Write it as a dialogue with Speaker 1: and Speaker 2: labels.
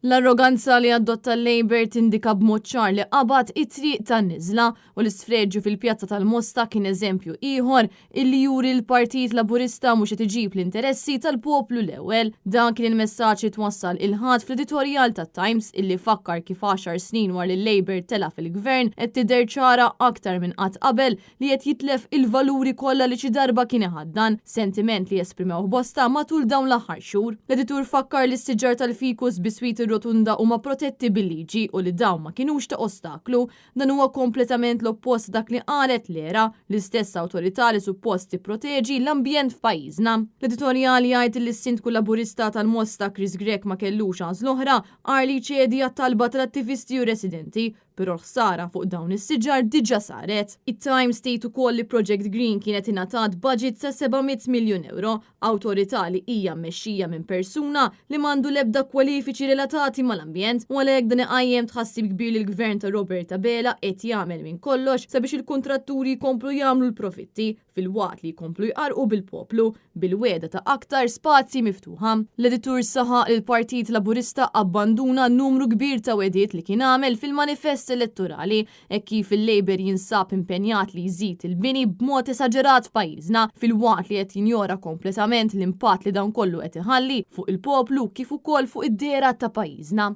Speaker 1: L-arroganza li adotta l-Labour tindika b'mod ċar li qabad it-triq tan-niżla u l-isfreġju fil-Pjazza tal-Mosta kien eżempju ieħor illi juri l-Partit Laburista mhux qed iġib l-interessi tal-poplu l-ewwel. Dan kien il-messaġġ li twassal il-Ħadd fl-editorjal tat-Times illi fakkar kif għaxar snin wara li l-Labour tela' fil-Gvern qed tidher ċara aktar minn qatt qabel li qed jitlef il-valuri kollha li xi darba kien iħaddan, sentiment li esprimewh bosta matul dawn l-aħħar xhur. L-editur fakkar li s-siġar tal-ficus biswit ir-Rotunda huma protetti bil-liġi u li dawn ma kinux ta' ostaklu. Dan huwa kompletament l-oppost ta' dak li qalet l-ERA, l-istess awtorità li suppost tipproteġi l-ambjent f'pajjiżna. L-editorjal jgħid li s-Sindku Laburista tal-Mosta Chris Grech ma kellux għażla oħra għajr li jċedi għat-talba tal-attivisti u residenti Però l-ħsara fuq dawn is-siġar diġà saret. It-Times tgħid ukoll li Project Green kienet ingħatat budget sa 700 miljun ewro, awtorità li hija mmexxija minn persuna li m'għandu l-ebda kwalifiċi relatati mal-ambjent u għalhekk dan iqajjem tħassib kbir li l-Gvern ta' Robert Abela qed jagħmel minn kollox sabiex il-kuntratturi jkomplu jagħmlu l-profitti filwaqt li jkomplu jqarrqu bil-poplu bil-wegħda ta' aktar spazji miftuħa. L-editur saħaq li l-Partit Laburista abbanduna numru kbir ta' wegħdiet li kien għamel fil-manifest elettorali hekk kif il-Labour jinsab impenjat li jżid il-bini b'mod esaġerat f'pajjiżna filwaqt li qed jinjora kompletament l-impatt li dan kollu qed iħalli fuq il-poplu kif ukoll fuq id-dehra ta' pajjiżna.